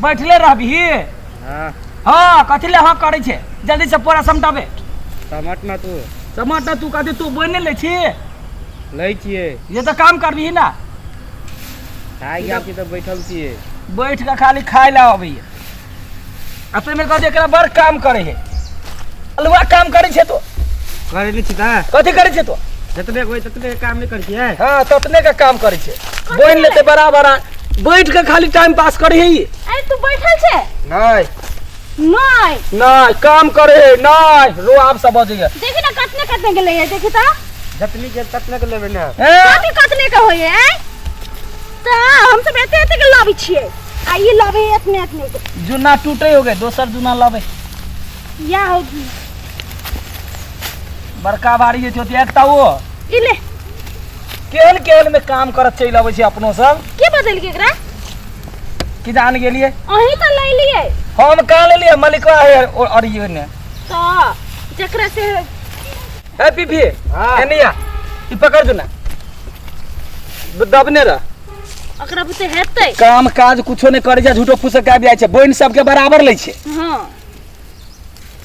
बैठले रहबही? हाँ। हाँ, कथी ले हाँ करै छै? जल्दी से पोरा समटाबे। समट ना तू। समट ना तू, कथी तू बोनि लै छी? लै छियै। ये तऽ काम करबही ना। खाइ गेल छी तऽ बैठल छियै। बैठ के खाली खाय लए अबैया आ ताहिमे कहै एकरा बड़ काम करै है, अलुआ काम करै छै तो। करै नहि छी तऽ। कथी करै छै तो? जतबे होइ ततबे काम नहि करै छियै। हाँ, ततने के काम करै छै। बोनि लेतै बड़ा बड़ा, बैठ के खाली टाइम पास करै है ई। अरे तू बैठल छै? नहि। नहि। नहि काम करे है, नहि रो आब सब बजैया। देखी ना कतने कतने के लैया, देखी तऽ। जतनी के ततने के लेबै ने। हे? कथी कतने के होइए? आँय? तऽ हम सब एते एते के लाबै छियै आ ई लाबै एतने एतने के। जुन्ना टूटे हो गए, दोसर जुन्ना लाबै। या हो बड़का बारी जे छै एकटा ओ। ई ले। केहन केहन में काम करत चलि अबै छै अपनो सब। के बदल के एकरा? की जान गेलियै? अहीं तऽ लै लियै। हम कहाँ लेलियै? मलिकवा है और ये ने। तऽ जकरा से हे पीपी, हाँ। एने आ, ई पकड़ जो ना, दबने रह। ओकरा बुते हेतै। काम काज कुछो नहि करै छै, झूठो फूस के आबि जाइ छै। बोनि सबके बराबर लै छै। हाँ।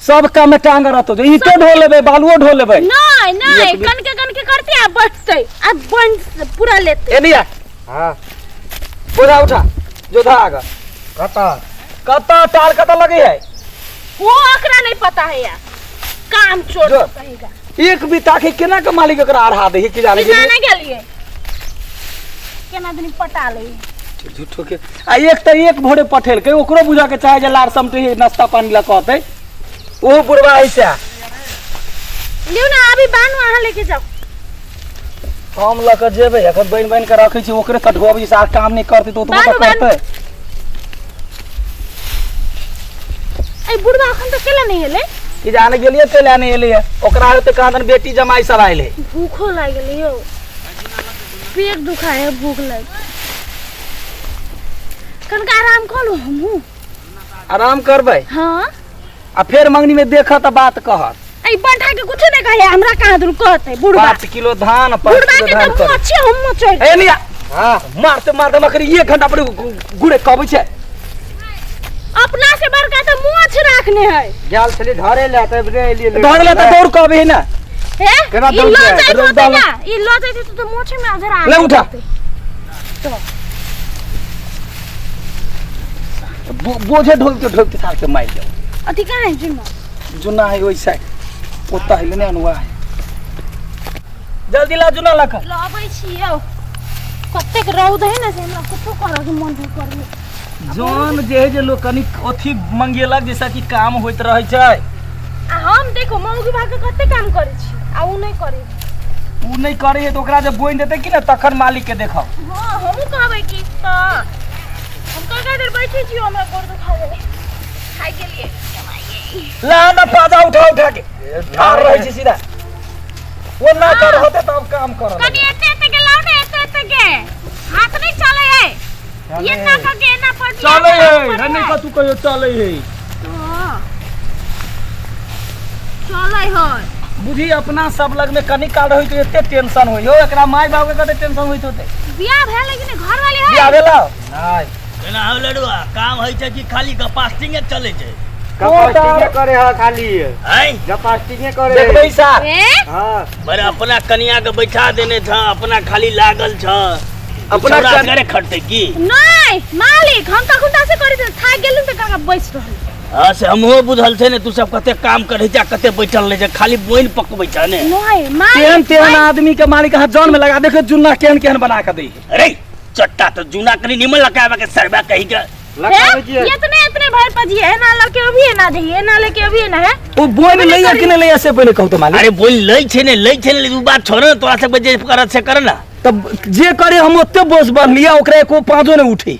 सब काम में टांग रहतो, जे ईंटो ढो लेबै, बालुओ ढो लेबै। नहीं नहीं, एक भी- कनके कनके करते आ बैठते आ बन पूरा लेते। एने आ। हाँ। बोझा उठा, जोधा आगा। कतऽ? कतऽ टाल कतऽ लगे है? वो ओकरा नहीं पता है यार, काम चोर जो। कहेगा। एक बीता के केना के मालिक एकरा अढ़ा दे है कि जाने कि गेलियै? जाने गेलियै केना दिन पटा ले। झूठो के आ एक तऽ एक भोरे पठेलकै, ओकरो बुझऽ के चाहे जे लार समटे है, नाश्ता पानी लऽ कहतै। ओहो बुढ़वा है से। लिउ ना अभी बानू, अहाँ लेके जाओ। हम लऽ कऽ जेबै, एखन बनि बनि कऽ रखै छी ओकरे तऽ ढोअबै छी, आर काम नहि करतै तऽ ओतबो तऽ बानू, बानू। करतै। ए बुढ़वा अखन तऽ केला नहीं एलै? कि जाने गेलियै केला नहि एलै ओकरा हेतै कहाँ दन बेटी जमाइ सब आयल है। भूखो लागि गेलै यौ, पेट दुखाय है, भूख लागि। कनका आराम कऽ लू हमहूँ। आराम करबै? हाँ। आ फेर मंगनी में देखत तऽ बात कहत। ए बंठा के कुछो नहीं कहे, हमरा कहाँ दूर कहते बुढ़वा। 5 किलो धान, 5 बुढ़वा किलो के धान तऽ करे। मोछे हम मोचै। ए लिया। हाँ। मारते मारते मकरी 1 घंटा पर गुड़े कबै छै। अपना से बड़का तऽ मोछ राखने है। गेल छली धरे ले तऽ एबरे एलियै। धरे ले तऽ दौड़ कबै है ना। हे? केना ई दौड़ लऽ जाय? जाइत रौदा होतै लग- ना, ई लऽ जाइत होतै तऽ मोछे में अधरा ले उठा। तो। बोझे ढोलते ढोलते साल के मारि जाओ। अथी कहाँ है जुन्ना? जुन्ना है ओहि साइड, ओतऽ है लेने अनुआ है। जल्दी ला जुन्ना लऽ कऽ। लबै छी यौ, कतेक रौद है ना से हमरा कुछो करऽ के मन नहीं करैए। जौन जे है जे लोग कनी अथी मंगेलक जैसा कि काम होइत रहै छै। आ हम देखो मौगी भाग के कते काम करै छी आ उ नहि करै। उ नहि करै है तऽ ओकरा जे बोनि देतै कि ने तखन मालिक के देखब। हाँ, हमहूँ कहबै कि तऽ हम कते देर बैठे छी, हमरा गोड़ दुखा गेलै, खाइ गेलियै। ला ना पाजा उठा उठा के ठाढ़ रहै छी सीधा। ओ ना कर होते तब काम कर। कनी एते एते के लाउ ने, एते एते के हाथ नहीं चले है, ये ना कर के ना पड़ चले है, नहीं कतू कहियो चले है। हाँ। चले है। बुझी अपना सब लग में कनी काल रही तो एते टेंशन होई हो, एकरा माय बाप के कते टेंशन होइत होते। बियाह भेल लेकिन घर वाली है। बियाह भेल? नहीं। एना हो लड़ुआ, काम होइ छै कि खाली गपास्टिंगे चलै छै? गपास्टिंगे करे है खाली। आँय? गपास्टिंगे करे। देखबै सर। ए? हाँ। बड़े अपना कनिया के बैठा देने छ, अपना खाली लागल छ। अपना छौड़ा कन- करे खटतै की? नहीं मालिक, हम तखन से करै छलियै, थाकि गेलहुँ तऽ काका बैस रहल। हाँ से हमहूँ बुझल छै ने, तू सब कते काम करै छै आ कते बैठल रहै छै, खाली बोनि पकबै छै ने। नहीं मालिक, तेहन तेहन आदमी के मालिक अहाँ जन में लगा देखो, जुन्ना केहन केहन बना के दै है। अरे चट्टा तो जूना कनी निमन लगाबे के सरबा कही के। लगाबै छियै। इतने इतने भर पजिए है ना लके अभी है ना दही ना लेके अभी है ना है। ओ बोनि लैया कि नहि लैया से पहिले कहू तऽ मालिक। अरे बोनि लै छै ने, लै छै ने, लेकिन उ बात छोड़ ने, तोरा सब जे करत से कर ना। तब जे करे हम ओते बोझ बान्हलियै, ओकरा एको पाँचो नहि उठे।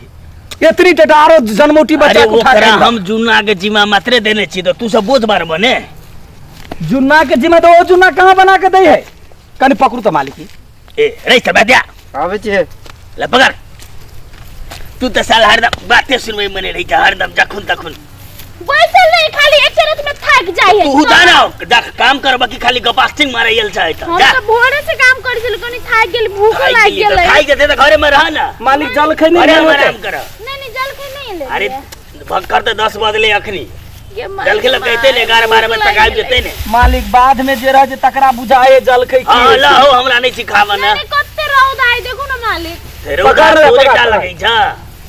एतनी टटा आरो जन्मौटी बच्चा अरे के उठा के ओकरा आनलक। हम जुन्ना के जिम्मा मात्रे देने छी तऽ तू सब बोझ बार बने। जुन्ना के जिम्मा तऽ ओ जुन्ना कहाँ बना के दै है? कनि पकड़ू तऽ मालिक। ए रे सब दिया। आबै छियै। ले पकड़। तू तऽ साल हरदम बाते सुनबै मने रही छै, हरदम जखुन तखुन। बैसल नहीं खाली एक चरत में थक जाय है। तू जा ना, जा काम करबा कि खाली गपास्टिंग मारे आयल छै तऽ। हम जा। तऽ भोरे से काम करै छलियै, कनी थाकि गेल, भूख खाइ लागि गेली तऽ गेलै। खाइ जेतै तऽ घरे में रह ना। मालिक जलखै नहि घरे भेल में होतै। आराम कर। नहीं नहीं जलखै नहीं लेलियै। अरे भक्कर तऽ 10 बजले अखनी। ये जलखै लऽ कहते ने 11 12 बजे तक आबि जेतै ने। मालिक बाद में जे रह जे तकरा बुझाए जलखै की। हां लहो हमरा नहीं सिखावा ना। कते रौद आइ देखू ना मालिक। रौद पकड़ ले, तोरे पकड़ टा ले। लगै छ।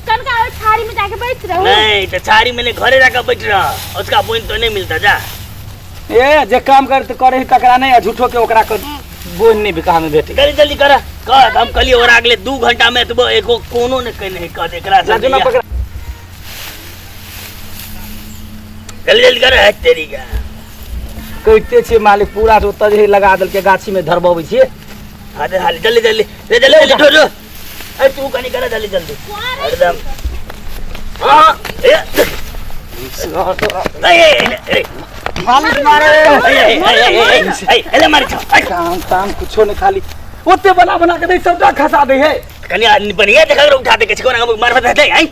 कनका ओइ छाड़ी में जाके बैठ रहू। नहीं तो छाड़ी में नहीं घरे जाकर बैठ रह, उसका बोइन तो नहीं मिलता जा। ए जे काम करते करे तकरा नहीं आ झूठो के ओकरा के बोइन नहीं भी कहाँ में भेटे। जल्दी जल्दी कर कह हम कलिए और अगले 2 घंटा में तो एको कोनो ने कह नहीं कह एकरा से लाजो ना पकड़। जल्दी जल्दी कर है तेरी का। कहते छियै मालिक पूरा ओतऽ जे लगा देलकै गाछी में धरबबै छियै। हां दे हाल जल्दी जल्दी ले जल्दी जल्दी ठो ठो। ए तू कनी कर जल्दी जल्दी एकदम। हां ए ए ए मालिक मारे। ए ए ए ए मारे छ। काम ताम कुछो नहीं खाली ओते बना बना के दे सबटा खसा दे है। कनी बढ़िया जगह उठा दे के छै कोना मारबे त है आई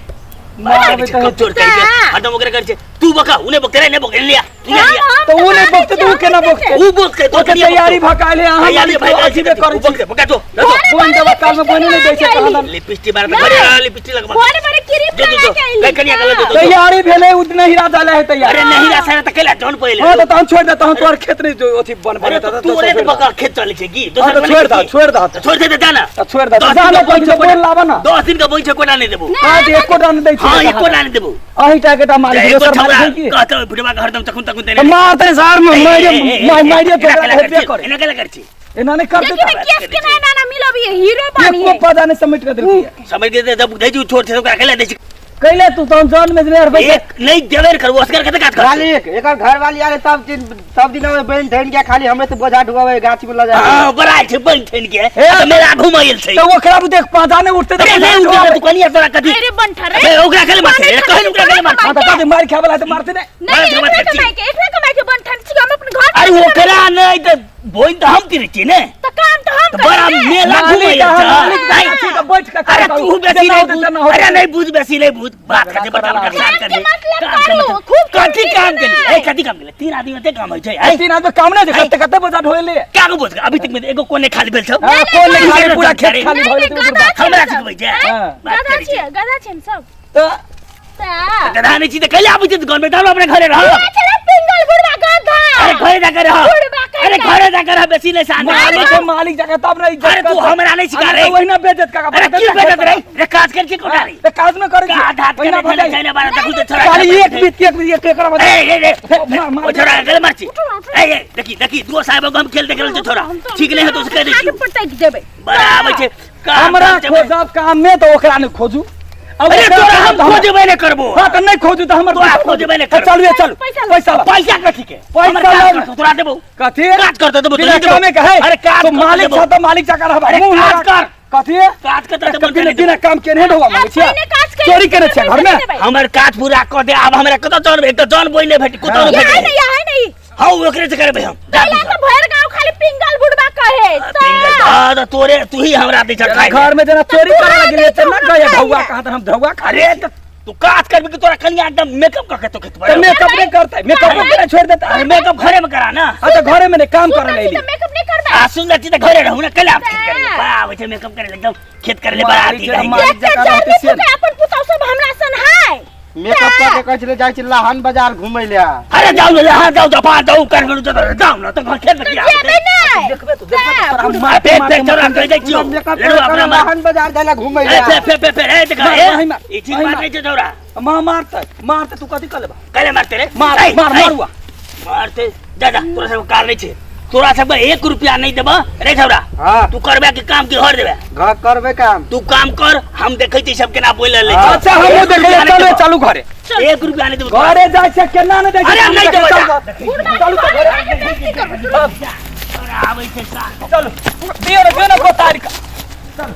मारबे त कब चोर करी के हरदम ओकरे कर छै तू बका उने बकते रे ने बक लिया तू ने लिया तो उ नहीं बकते तो उ केना बकते उ बकते तो ओते तैयारी भकाले अहाँ तैयारी मालिक भाई अजीबे करै छी। बकते बका तो कोन दवा काल में बोने नहीं दै छै कहाँ लिपस्टिक मार त घरे लिपस्टिक लगबा बड़े बड़े क्रीम जो लगा जो के आइली। कहीं कनिया गलत जो तैयारी भेलै उ नहीं हीरा जाले है तैयारी। अरे नहीं हीरा सारा त केला जौन पहिले। हां त तहन छोड़ दे तहन तोहर खेत नहीं जो अथी बन अरे बने तो तोरे त बका खेत चलै छै की हां त छोड़ दे छोड़ दे छोड़ दे त जाना त छोड़ दे जाना कोन छै बोल लाबा ना। 10 दिन का बोइन छै कोना नहीं देबो। हां त एको डान दै छै। हां एको डान देबो। अही टा के टा मालिक दोसर मालिक है की कहत बुढ़वा के हरदम तखन तखन देने मार तने सार में मारे मारे तो हेबे करे। एना केला कर छी एना नहीं करते देखी ना केस के ना ना मिलबी हीरो बनी एको पदा नहीं समेट के देलकी। समझ के जब दे जू छोड़ छै ओकरा केला दे छी कैले तू तहन जान में जे रे एक नहीं देबे कर ओसकर के काज कर मालिक एकर घर वाली आरे सब दिन सब दिन हमें बन ठन के खाली हमरे से बोझा ढुआवे गाछी में ल जाए। हां बड़ा छै बन ठन के त मेला घुमाइल छै त ओकरा देख पादा नहीं उठते अरे नहीं उठते तू कनिया तोरा कथी। अरे बनठा रे ओकरा केले मारते रे कहल ओकरा केले मारते। हां त कथी मार खाय वाला त मारते नहीं नहीं एकरे कमाई के एकरे कमाई के बनठन छी हम अपन घर। अरे ओकरा नहीं त बोइन त हम तिरे छी ने त काम त हम त बड़ा मेला घुमाइल छै त बैठ के अरे तू बेसी नहीं बुझ। अरे नहीं बुझ बेसी नहीं बुझ बात करते बता बता साथ कर के मतलब करू खूब कथी काम केली ए कथी काम केली 3 आदमी ओते काम होय छै ए 3 आदमी काम नै कते कते बोझा ढोले का को बोझ अभी तक में एगो कोने खाली भेल छौ। हां कोन नहीं खाली पूरा खेत खाली भइल हमरा सिखबै छै गधा छी गधा छी हम सब त गधा नहीं छी त कैले आबै छै घर में दारू अपने घरे रह। चला पिंगल बुढ़वा गधा। अरे घरे जाकर रह। अरे घरे जाकर रह बेसी नहीं शांत। मालिक है मालिक जाकर तब नहीं इज्जत। अरे तू हमरा नहीं सिखा रे वही ना बेइज्जत काका। अरे की बेइज्जत रे रे काज कर के कोटा रे ते काज में करे वही ना भजाई बारा तखु तो छोरा खाली एक बीत एक बीत एक एकरा ए ए ए ओ छोरा गले मार छी ए ए देखी देखी दो साहब हम खेल देख रहल छै छोरा ठीक नहीं है तो उसके देखी हाथ पटक देबै बड़ा आबै छै हमरा खोजब काम में तो ओकरा नहीं खोजू। अरे तोरा हम खोजबे नहीं करबो। हां त नहीं खोजू त हमर तोरा खोजबे नहीं करबो। चलू चलू पैसा पैसा कथी के पैसा लग तोरा देबो कथी काज कर देबो बिना कामे के है। अरे काज तो मालिक छ त मालिक जका रहबा अरे काज कर कथी काज कर त देबो बिना काम केने ढोवा मालिक छिया चोरी केने छिया घर में। हमर काज पूरा क दे आब हमरा कत जन एक त जन बोइ नहीं भेट कत नहीं भेट नहीं है नहीं हां ओकरे से करबे हम पहला तो भर गांव खाली पिंगल बुढ़वा कहे पिंगल हां त तोरे तू ही हमरा दे खाए घर में जना चोरी करे लगिले त ना कहे ढौआ कहा त हम ढौआ खा अरे त तू काज करबी कि तोरा कनिया एकदम मेकअप कर के तो खेत त मेकअप नहीं करते मेकअप करे छोड़ देता। अरे मेकअप घरे में करा ना। हां त घरे में नहीं काम करे लेली त मेकअप नहीं करबे आ सुन छी त घरे रहू ना कल आप खेत करे बड़ा आबै छै मेकअप करे एकदम खेत करे ले बड़ा आती मालिक जका रहते से अपन पुतौ सब हमरा सन है मेकअप करके कहै छलै जाइ छी लाहन बाजार घुमै ले। अरे जाउ ने लाहन जाउ जापान जाउ कर करू जाउ ना त घर खेत में किया जेबै नै देखबे तो देखबे तोरा हम मार पे पे तोरा कह दै छियो मेकअप कर लाहन बाजार जाइला घुमै ले। पे पे पे पे ए देख ए ई ठीक बात नहीं छै तोरा मां मारते मारते तू कथि कलेबा कले मारते रे मार मार मारुआ मारते जा जा तोरा सब कार नहीं छै तोरा सब 1 रुपया नहीं देबा रे छौरा। हां तू करबे के काम के हर देबे घर करबे काम तू काम कर हम देखै छी सब केना बोल ले। अच्छा हमहु देखै चलू चलू घरे 1 रुपया नहीं देबो घरे जाइ छै केना नहीं दै अरे नहीं देबो चलू त घरे आबै छै चलू दियो रे ना को तारीख चल।